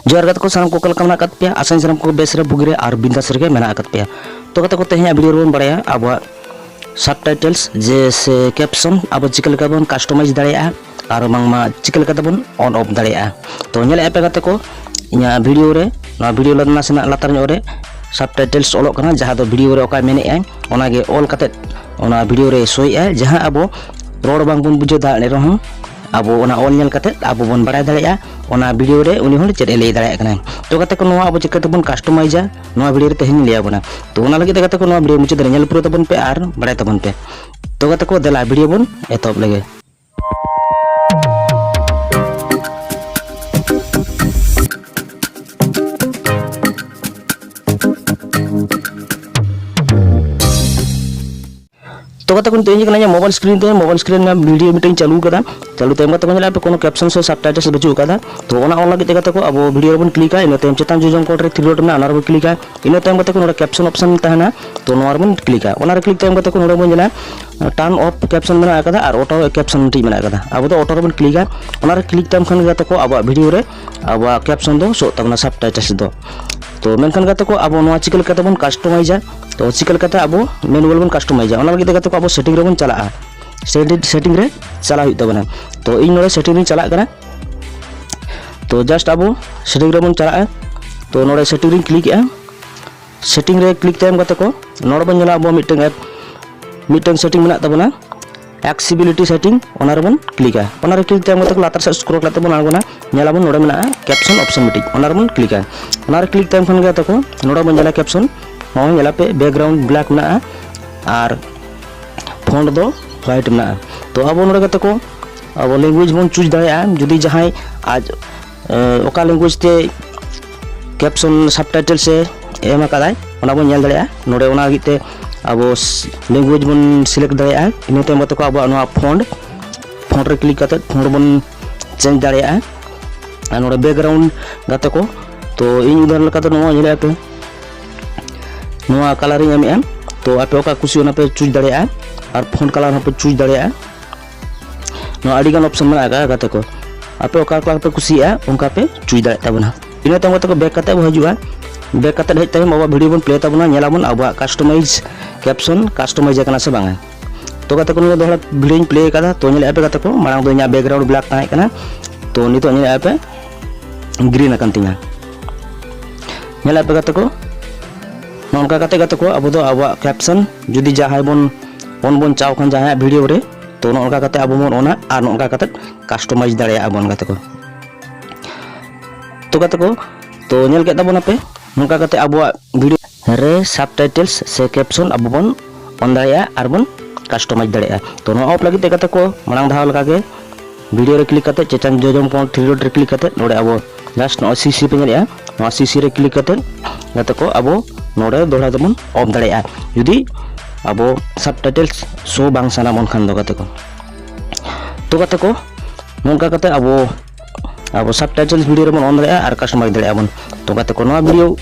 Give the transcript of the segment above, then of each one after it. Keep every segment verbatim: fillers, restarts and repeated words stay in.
ᱡᱚᱦᱟᱨ ᱜᱟᱛᱮ ᱠᱚ, ᱥᱟᱱᱟᱢ ᱠᱚ ᱚᱠᱟ ᱞᱮᱠᱟ ᱢᱮᱱᱟᱜ ᱟᱠᱟᱫ ᱯᱮᱭᱟ? ᱟᱥᱟᱧ ᱥᱟᱱᱟᱢ ᱠᱚ ᱵᱮᱥ ᱨᱮ, ᱵᱩᱜᱤ ᱨᱮ ᱟᱨ ᱵᱤᱱᱫᱟᱥ ᱨᱮᱜᱮ ᱢᱮᱱᱟᱜ ᱟᱠᱟᱫ ᱯᱮᱭᱟ᱾ ᱛᱚ ᱜᱟᱛᱮ ᱠᱚ, ᱛᱮᱦᱮᱧᱟᱜ ᱵᱷᱤᱰᱤᱭᱳ ᱨᱮᱵᱚᱱ ᱵᱟᱲᱟᱭᱟ ᱟᱵᱚᱣᱟᱜ ᱥᱟᱵᱴᱟᱭᱴᱮᱞᱥ ᱡᱮ ᱥᱮ ᱠᱮᱯᱥᱚᱱ ᱟᱵᱚ ᱪᱤᱠᱟᱹ ᱞᱮᱠᱟ ᱵᱚᱱ ᱠᱟᱥᱴᱚᱢᱟᱭᱤᱡᱽ ᱫᱟᱲᱮᱭᱟᱜᱼᱟ ᱟᱨ ᱵᱟᱝᱢᱟ ᱪᱤᱠᱟᱹ ᱞᱮᱠᱟ ᱛᱮᱵᱚᱱ ᱚᱱ ᱚᱯᱷ ᱫᱟᱲᱮᱭᱟᱜᱼᱟ᱾ ᱛᱚ ᱧᱮᱞᱮᱫᱼᱟ ᱯᱮ ᱜᱟᱛᱮ ᱠᱚ, ᱤᱧᱟᱹᱜ ᱵᱷᱤᱰᱤᱭᱳ ᱨᱮ, ᱱᱚᱣᱟ ᱵᱷᱤᱰᱤᱭᱳ ᱨᱮ ᱱᱟᱥᱮᱱᱟᱜ ᱞᱟᱛᱟᱨ ᱧᱚᱜ ᱨᱮ ᱥᱟᱵᱴᱟᱭᱴᱮᱞᱥ ᱚᱞᱚᱜ ᱠᱟᱱᱟ, ᱡᱟᱦᱟᱸ ᱫᱚ ᱵᱷᱤᱰᱤᱭᱳ ᱨᱮ ᱚᱠᱟᱭ ᱢᱮᱱᱮᱫᱼᱟᱭ ᱚᱱᱟᱜᱮ ᱚᱞ ᱠᱟᱛᱮᱫ ᱚᱱᱟ ᱵᱷᱤᱰᱤᱭᱳ ᱨᱮ ᱥᱳᱭᱮᱫᱼᱟ᱾ ᱡᱟᱦᱟᱸ ᱟᱵᱚ ᱨᱚᱲ ᱵᱟᱝᱵᱚᱱ ᱵᱩᱡᱷᱟᱹᱣ ᱫᱟᱲᱮᱭᱟᱜ ᱨᱮᱦᱚᱸ ᱟᱵᱚ ᱚᱱᱟ ᱚᱞ ᱧᱮᱞ ᱠᱟᱛᱮᱫ ᱟᱵᱚ ᱵᱚᱱ ᱵᱟᱲᱟᱭ ᱫᱟᱲᱮᱭᱟᱜᱼᱟ ᱚᱱᱟ ᱵᱷᱤᱰᱤᱭᱳ ᱨᱮ ᱩᱱᱤ ᱦᱚᱲ ᱪᱮᱫ ᱮ ᱞᱟᱹᱭ ᱫᱟᱲᱮᱭᱟᱜ ᱠᱟᱱᱟ᱾ ᱛᱚ ᱜᱟᱛᱮ ᱠᱚ, ᱱᱚᱣᱟ ᱟᱵᱚ ᱪᱤᱠᱟᱹ ᱛᱮᱵᱚᱱ ᱠᱟᱥᱴᱚᱢᱟᱭᱤᱡᱟ, ᱱᱚᱣᱟ ᱵᱷᱤᱰᱤᱭᱳ ᱨᱮ ᱛᱮᱦᱮᱧ ᱞᱟᱹᱭ ᱟᱵᱚᱱᱟ᱾ ᱛᱚ ᱚᱱᱟ ᱞᱟᱹᱜᱤᱫ ᱛᱮ ᱜᱟᱛᱮ ᱠᱚ, ᱱᱚᱣᱟ ᱵᱷᱤᱰᱤᱭᱳ ᱢᱩᱪᱟᱹᱫ ᱨᱮ ᱧᱮᱞ ᱯᱩᱨᱟᱹ ᱛᱟᱵᱚᱱ ᱯᱮ ᱟᱨ ᱵᱟᱲᱟᱭ ᱛᱟᱵᱚᱱ ᱯᱮ᱾ ᱛᱚ ᱜᱟᱛᱮ ᱠᱚ, ᱫᱮᱞᱟ ᱵᱷᱤᱰᱤᱭᱳ ᱵᱚᱱ ᱮᱛᱚᱦᱚᱵ ᱞᱮᱜᱮ᱾ ᱛᱚ ᱜᱟᱛᱮ ᱠᱚ, ᱱᱤᱛᱚᱜ ᱤᱧ ᱦᱮᱡ ᱠᱟᱱᱟ ᱤᱧᱟᱹᱜ ᱢᱳᱵᱟᱭᱤᱞ ᱥᱠᱨᱤᱱ ᱛᱮ᱾ ᱢᱳᱵᱟᱭᱤᱞ ᱥᱠᱨᱤᱱ ᱨᱮᱱᱟᱜ ᱵᱷᱤᱰᱤᱭᱳ ᱢᱤᱫᱴᱟᱝ ᱪᱟᱹᱞᱩ ᱠᱟᱫᱟ᱾ ᱪᱟᱹᱞᱩ ᱛᱟᱭᱚᱢ ᱜᱟᱛᱮ ᱠᱚ, ᱧᱮᱞᱟ ᱯᱮ ᱠᱳᱱᱳ ᱠᱮᱯᱥᱚᱱ ᱥᱮ ᱥᱟᱵᱴᱟᱭᱴᱮᱞᱥ ᱵᱟᱹᱪᱩᱜ ᱠᱟᱫᱟ᱾ ᱛᱚ ᱚᱱᱟ ᱚᱞ ᱞᱟᱹᱜᱤᱫ ᱛᱮ ᱜᱟᱛᱮ ᱠᱚ ᱟᱵᱚ ᱵᱷᱤᱰᱤᱭᱳ ᱨᱮᱵᱚᱱ ᱠᱞᱤᱠᱟ, ᱤᱱᱟᱹ ᱛᱟᱭᱚᱢ ᱪᱮᱛᱟᱱ ᱡᱚᱡᱚᱢ ᱠᱚᱬ ᱨᱮ ᱛᱷᱨᱤ ᱰᱚᱴ ᱢᱮᱱᱟᱜᱼᱟ, ᱚᱱᱟ ᱨᱮᱵᱚᱱ ᱠᱞᱤᱠᱟ᱾ ᱤᱱᱟᱹ ᱛᱟᱭᱚᱢ ᱜᱟᱛᱮ ᱠᱚ ᱱᱚᱰᱮ ᱠᱮᱯᱥᱚᱱ ᱚᱯᱥᱚᱱ ᱛᱟᱦᱮᱱᱟ, ᱛᱚ ᱱᱚᱣᱟ ᱨᱮᱵᱚᱱ ᱠᱞᱤᱠᱟ᱾ ᱚᱱᱟ ᱨᱮ ᱠᱞᱤᱠ ᱛᱟᱭᱚᱢ ᱜᱟᱛᱮ ᱠᱚ ᱱᱚᱰᱮ ᱵᱚᱱ ᱧᱮᱞᱟ ᱴᱟᱨᱱ ᱚᱯᱷ ᱠᱮᱯᱥᱚᱱ ᱢᱮᱱᱟᱜ ᱟᱠᱟᱫᱟ ᱟᱨ ᱚᱴᱳ ᱠᱮᱯᱥᱚᱱ ᱢᱤᱫᱴᱤᱡ ᱢᱮᱱᱟᱜ ᱟᱠᱟᱫᱟ᱾ ᱟᱵᱚ ᱫᱚ ᱚᱴᱳ ᱨᱮᱵᱚᱱ ᱠᱞᱤᱠᱟ᱾ ᱚᱱᱟ ᱨᱮ ᱠᱞᱤᱠ ᱛᱟᱭᱚᱢ ᱠᱷᱟᱱ ᱜᱮ ᱜᱟᱛᱮ ᱠᱚ ᱟᱵᱚᱣᱟᱜ ᱵᱷᱤᱰᱤᱭᱳ ᱨᱮ ᱟᱵᱚᱣᱟᱜ ᱠᱮᱯᱥᱚᱱ ᱫᱚ ᱥᱳᱜ ᱛᱟᱵᱚᱱᱟ, ᱥᱟᱵᱴᱟᱭᱴᱮᱞᱥ ᱫᱚ᱾ ᱛᱚ ᱢᱮᱱᱠᱷᱟᱱ ᱜᱟᱛᱮ ᱠᱚ, ᱟᱵᱚ ᱱᱚᱣᱟ ᱪᱤᱠᱟᱹ ᱞᱮᱠᱟ ᱛᱮᱵᱚᱱ ᱠᱟᱥᱴᱚᱢᱟᱭᱤᱡᱟ? ᱛᱚ ᱪᱤᱠᱟᱹ ᱞᱮᱠᱟᱛᱮ ᱟᱵᱚ ᱢᱮᱱᱩᱣᱟᱞ ᱵᱚᱱ ᱠᱟᱥᱴᱚᱢᱟᱭᱤᱡᱟ? ᱚᱱᱟ ᱞᱟᱹᱜᱤᱫ ᱛᱮ ᱜᱟᱛᱮ ᱠᱚ ᱟᱵᱚ ᱥᱮᱴᱤᱝ ᱨᱮᱵᱚᱱ ᱪᱟᱞᱟᱜᱼᱟ᱾ ᱥᱮᱴᱤᱝ ᱨᱮ ᱪᱟᱞᱟᱜ ᱦᱩᱭᱩᱜ ᱛᱟᱵᱚᱱᱟ᱾ ᱛᱚ ᱤᱧ ᱱᱚᱰᱮ ᱥᱮᱴᱤᱝ ᱨᱤᱧ ᱪᱟᱞᱟᱜ ᱠᱟᱱᱟ᱾ ᱛᱚ ᱡᱟᱥᱴ ᱟᱵᱚ ᱥᱮᱴᱤᱝ ᱨᱮᱵᱚᱱ ᱪᱟᱞᱟᱜᱼᱟ᱾ ᱛᱚ ᱱᱚᱰᱮ ᱥᱮᱴᱤᱝ ᱨᱤᱧ ᱠᱞᱤᱠᱮᱜᱼᱟ᱾ ᱥᱮᱴᱤᱝ ᱨᱮ ᱠᱞᱤᱠ ᱛᱟᱭᱚᱢ ᱜᱟᱛᱮ ᱠᱚ, ᱱᱚᱰᱮ ᱵᱚᱱ ᱧᱮᱞᱟ ᱟᱵᱚ ᱢᱤᱫᱴᱟᱝ ᱮᱯ, ᱢᱤᱫᱴᱟᱝ ᱥᱮᱴᱤᱝ ᱢᱮᱱᱟᱜ ᱛᱟᱵᱚᱱᱟ, ᱮᱠᱥᱮᱥᱤᱵᱤᱞᱤᱴᱤ ᱥᱮᱴᱤᱝ, ᱚᱱᱟ ᱨᱮᱵᱚᱱ ᱠᱞᱤᱠᱟ᱾ ᱚᱱᱟ ᱨᱮ ᱠᱞᱤᱠ ᱛᱟᱭᱚᱢ ᱜᱟᱛᱮ ᱠᱚ ᱞᱟᱛᱟᱨ ᱥᱮᱫ ᱥᱠᱨᱚᱞ ᱠᱟᱛᱮ ᱵᱚᱱ ᱟᱬᱜᱚᱱᱟ, ᱧᱮᱞᱟᱵᱚᱱ ᱱᱚᱰᱮ ᱢᱮᱱᱟᱜᱼᱟ ᱠᱮᱯᱥᱚᱱ ᱚᱯᱥᱚᱱ ᱢᱤᱫᱴᱤᱡ, ᱚᱱᱟ ᱨᱮᱵᱚᱱ ᱠᱞᱤᱠᱟ᱾ ᱚᱱᱟ ᱨᱮ ᱠᱞᱤᱠ ᱛᱟᱭᱚᱢ ᱠᱷᱟᱱ ᱜᱮ ᱜᱟᱛᱮ ᱠᱚ ᱱᱚᱰᱮ ᱵᱚᱱ ᱧᱮᱞᱟ ᱠᱮᱯᱥᱚᱱ, ᱱᱚᱜᱼᱚᱭ ᱧᱮᱞᱟᱯᱮ ᱵᱮᱠᱜᱨᱟᱣᱩᱱᱰ ᱵᱞᱮᱠ ᱢᱮᱱᱟᱜᱼᱟ ᱟᱨ ᱯᱷᱚᱱᱴ ᱫᱚ ᱦᱳᱣᱟᱭᱤᱴ ᱢᱮᱱᱟᱜᱼᱟ᱾ ᱛᱚ ᱟᱵᱚ ᱱᱚᱰᱮ ᱜᱟᱛᱮ ᱠᱚ ᱟᱵᱚ ᱞᱮᱝᱜᱩᱭᱮᱡᱽ ᱵᱚᱱ ᱪᱩᱡᱽ ᱫᱟᱲᱮᱭᱟᱜᱼᱟ᱾ ᱡᱩᱫᱤ ᱡᱟᱦᱟᱸᱭ ᱟᱡ, ᱮ, ᱚᱠᱟ ᱞᱮᱝᱜᱩᱭᱮᱡᱽ ᱛᱮ ᱠᱮᱯᱥᱚᱱ ᱥᱟᱵᱴᱟᱭᱴᱮᱞᱥ ᱮ ᱮᱢ ᱟᱠᱟᱫᱟᱭ, ᱚᱱᱟ ᱵᱚᱱ ᱧᱮᱞ ᱫᱟᱲᱮᱭᱟᱜᱼᱟ᱾ ᱱᱚᱰᱮ ᱚᱱᱟ ᱞᱟᱹᱜᱤᱫ ᱛᱮ ᱟᱵᱚ ᱞᱮᱝᱜᱩᱭᱮᱡᱽ ᱵᱚᱱ ᱥᱤᱞᱮᱠᱴ ᱫᱟᱲᱮᱭᱟᱜᱼᱟ᱾ ᱤᱱᱟᱹ ᱛᱟᱭᱚᱢ ᱜᱟᱛᱮ ᱠᱚ ᱟᱵᱚᱣᱟᱜ ᱱᱚᱣᱟ ᱯᱷᱚᱱᱴ, ᱯᱷᱚᱱᱴ ᱨᱮ ᱠᱞᱤᱠ ᱠᱟᱛᱮ ᱯᱷᱚᱱᱴ ᱵᱚᱱ ᱪᱮᱧᱡᱽ ᱫᱟᱲᱮᱭᱟᱜᱼᱟ᱾ ᱟᱨ ᱱᱚᱰᱮ ᱵᱮᱠᱜᱨᱟᱣᱩᱱᱰ ᱜᱟᱛᱮ ᱠᱚ, ᱛᱚ ᱤᱧ ᱩᱫᱟᱦᱚᱨᱚᱱ ᱞᱮᱠᱟᱛᱮ ᱱᱚᱣᱟ ᱧᱮᱞᱮᱫᱼᱟ ᱯᱮ, ᱱᱚᱣᱟ ᱠᱟᱞᱟᱨ ᱤᱧ ᱮᱢᱮᱫᱼᱟ᱾ ᱛᱚ ᱟᱯᱮ ᱚᱠᱟ ᱠᱩᱥᱤ ᱚᱱᱟ ᱯᱮ ᱪᱩᱡᱽ ᱫᱟᱲᱮᱭᱟᱜᱼᱟ᱾ ᱟᱨ ᱯᱷᱚᱱᱴ ᱠᱟᱞᱟᱨ ᱦᱚᱸᱯᱮ ᱪᱩᱡᱽ ᱫᱟᱲᱮᱭᱟᱜᱼᱟ᱾ ᱱᱚᱣᱟ ᱟᱹᱰᱤᱜᱟᱱ ᱚᱯᱥᱚᱱ ᱢᱮᱱᱟᱜ ᱟᱠᱟᱫᱼᱟ ᱜᱟᱛᱮ ᱠᱚ, ᱟᱯᱮ ᱚᱠᱟ ᱠᱟᱞᱟᱨ ᱯᱮ ᱠᱩᱥᱤᱭᱟᱜᱼᱟ ᱚᱱᱠᱟ ᱯᱮ ᱪᱩᱡᱽ ᱫᱟᱲᱮᱭᱟᱜ ᱛᱟᱵᱚᱱᱟ᱾ ᱤᱱᱟᱹ ᱛᱟᱭᱚᱢ ᱜᱟᱛᱮ ᱠᱚ back ᱠᱟᱛᱮ ᱵᱚ ᱦᱤᱡᱩᱜᱼᱟ᱾ Back ᱠᱟᱛᱮ ᱦᱮᱡ ᱛᱟᱭᱚᱢ ᱟᱵᱚᱣᱟᱜ video ᱵᱚᱱ play ᱛᱟᱵᱚᱱᱟ, ᱧᱮᱞᱟᱵᱚᱱ ᱟᱵᱚᱣᱟᱜ customize caption customize ᱟᱠᱟᱱᱟ ᱥᱮ ᱵᱟᱝᱟ᱾ ᱛᱚ ᱜᱟᱛᱮ ᱠᱚ, ᱱᱤᱭᱟᱹ ᱫᱚᱦᱲᱟ video ᱧ play ᱟᱠᱟᱫᱟ, ᱛᱚ ᱧᱮᱞᱮᱫᱼᱟ ᱯᱮ ᱜᱟᱛᱮ ᱠᱚ, ᱢᱟᱲᱟᱝ ᱫᱚ ᱤᱧᱟᱹᱜ background black ᱛᱟᱦᱮᱸ ᱠᱟᱱᱟ, ᱛᱚ ᱱᱤᱛᱚᱜ ᱧᱮᱞᱮᱫᱼᱟ ᱯᱮ green ᱟᱠᱟᱱ ᱛᱤᱧᱟ᱾ ᱧᱮᱞᱮᱫᱼᱟ ᱯᱮ ᱜᱟᱛᱮ ᱠᱚ, ᱱᱚᱝᱠᱟ ᱠᱟᱛᱮ ᱜᱟᱛᱮ ᱠᱚ ᱟᱵᱚ ᱫᱚ ᱟᱵᱚᱣᱟᱜ caption ᱡᱩᱫᱤ ᱡᱟᱦᱟᱸᱭ ᱵᱚᱱ on ᱵᱚᱱ ᱪᱟᱣ ᱠᱷᱟᱱ ᱡᱟᱦᱟᱸᱭᱟᱜ video ᱨᱮ, ᱛᱚ ᱱᱚᱜᱼᱚ ᱱᱚᱝᱠᱟ ᱠᱟᱛᱮ ᱟᱵᱚ ᱵᱚᱱ ᱚᱱᱟ ᱟᱨ ᱱᱚᱝᱠᱟ ᱠᱟᱛᱮ customize ᱫᱟᱲᱮᱭᱟᱜᱼᱟ ᱵᱚᱱ ᱜᱟᱛᱮ ᱠᱚ᱾ ᱛᱚ ᱜᱟᱛᱮ ᱠᱚ, ᱛᱚ ᱧᱮᱞ ᱠᱮᱫ ᱛᱟᱵᱚᱱᱟᱯᱮ, ᱱᱚᱝᱠᱟ ᱠᱟᱛᱮ ᱟᱵᱚᱣᱟᱜ video ᱨᱮ subtitles ᱥᱮ caption ᱟᱵᱚ ᱵᱚᱱ on ᱫᱟᱲᱮᱭᱟᱜᱼᱟ ᱟᱨ ᱵᱚᱱ customize ᱫᱟᱲᱮᱭᱟᱜᱼᱟ᱾ ᱛᱚ ᱱᱚᱣᱟ off ᱞᱟᱹᱜᱤᱫ ᱛᱮ ᱜᱟᱛᱮ ᱠᱚ, ᱢᱟᱲᱟᱝ ᱫᱷᱟᱣ ᱞᱮᱠᱟ ᱜᱮ video ᱨᱮ click ᱠᱟᱛᱮ ᱪᱮᱛᱟᱱ ᱡᱚᱡᱚᱢ ᱠᱚᱬ three dot ᱨᱮ click ᱠᱟᱛᱮ ᱱᱚᱰᱮ ᱟᱵᱚ just ᱱᱚᱜᱼᱚᱭ C C ᱯᱮ ᱧᱮᱞᱮᱜᱼᱟ, ᱱᱚᱣᱟ C C ᱨᱮ click ᱠᱟᱛᱮ ᱜᱟᱛᱮ ᱠᱚ ᱟᱵᱚ ᱱᱚᱰᱮ ᱫᱚᱦᱲᱟ ᱛᱮᱵᱚᱱ off ᱫᱟᱲᱮᱭᱟᱜᱼᱟ, ᱡᱩᱫᱤ ᱟᱵᱚ subtitles show ᱵᱟᱝ ᱥᱟᱱᱟ ᱵᱚᱱ ᱠᱷᱟᱱ ᱫᱚ ᱜᱟᱛᱮ ᱠᱚ᱾ ᱛᱚ ᱜᱟᱛᱮ ᱠᱚ, ᱱᱚᱝᱠᱟ ᱠᱟᱛᱮ ᱟᱵᱚ ᱟᱵᱚ subtitles video ᱨᱮᱵᱚᱱ on ᱫᱟᱲᱮᱭᱟᱜᱼᱟ ᱟᱨ customize ᱫᱟᱲᱮᱭᱟᱜᱼᱟ ᱵᱚᱱ᱾ ᱛᱚ ᱜᱟᱛᱮ ᱠᱚ, ᱱᱚᱣᱟ video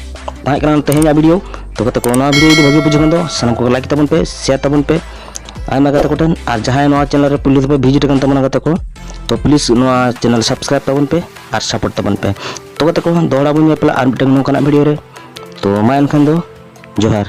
ᱛᱟᱦᱮᱸ ᱠᱟᱱᱟ ᱛᱮᱦᱮᱧᱟᱜ video᱾ ᱛᱚ ᱜᱟᱛᱮ ᱠᱚ, ᱱᱚᱣᱟ video ᱡᱩᱫᱤ ᱵᱷᱟᱹᱜᱤ ᱵᱩᱡᱷᱟᱹᱣ ᱠᱷᱟᱱ ᱫᱚ ᱥᱟᱱᱟᱢ ᱠᱚᱜᱮ like ᱛᱟᱵᱚᱱ ᱯᱮ, share ᱛᱟᱵᱚᱱ ᱯᱮ ᱟᱭᱢᱟ ᱜᱟᱛᱮ ᱠᱚᱴᱷᱮᱱ, ᱟᱨ ᱡᱟᱦᱟᱸᱭ ᱱᱚᱣᱟ channel ᱨᱮ ᱯᱩᱭᱞᱩ ᱫᱷᱟᱯᱮ visit ᱟᱠᱟᱱ ᱛᱟᱵᱚᱱᱟ ᱜᱟᱛᱮ ᱠᱚ, ᱛᱚ please ᱱᱚᱣᱟ channel subscribe ᱛᱟᱵᱚᱱ ᱯᱮ ᱟᱨ support ᱛᱟᱵᱚᱱ ᱯᱮ᱾ ᱛᱚ ᱜᱟᱛᱮ ᱠᱚ, ᱫᱚᱦᱲᱟ ᱵᱚᱱ ᱧᱟᱯᱟᱢᱟ ᱟᱨ ᱢᱤᱫᱴᱟᱝ ᱱᱚᱝᱠᱟᱱᱟᱜ video ᱨᱮ᱾ ᱛᱚ ᱢᱟ ᱮᱱᱠᱷᱟᱱ ᱫᱚ ᱡᱚᱦᱟᱨ᱾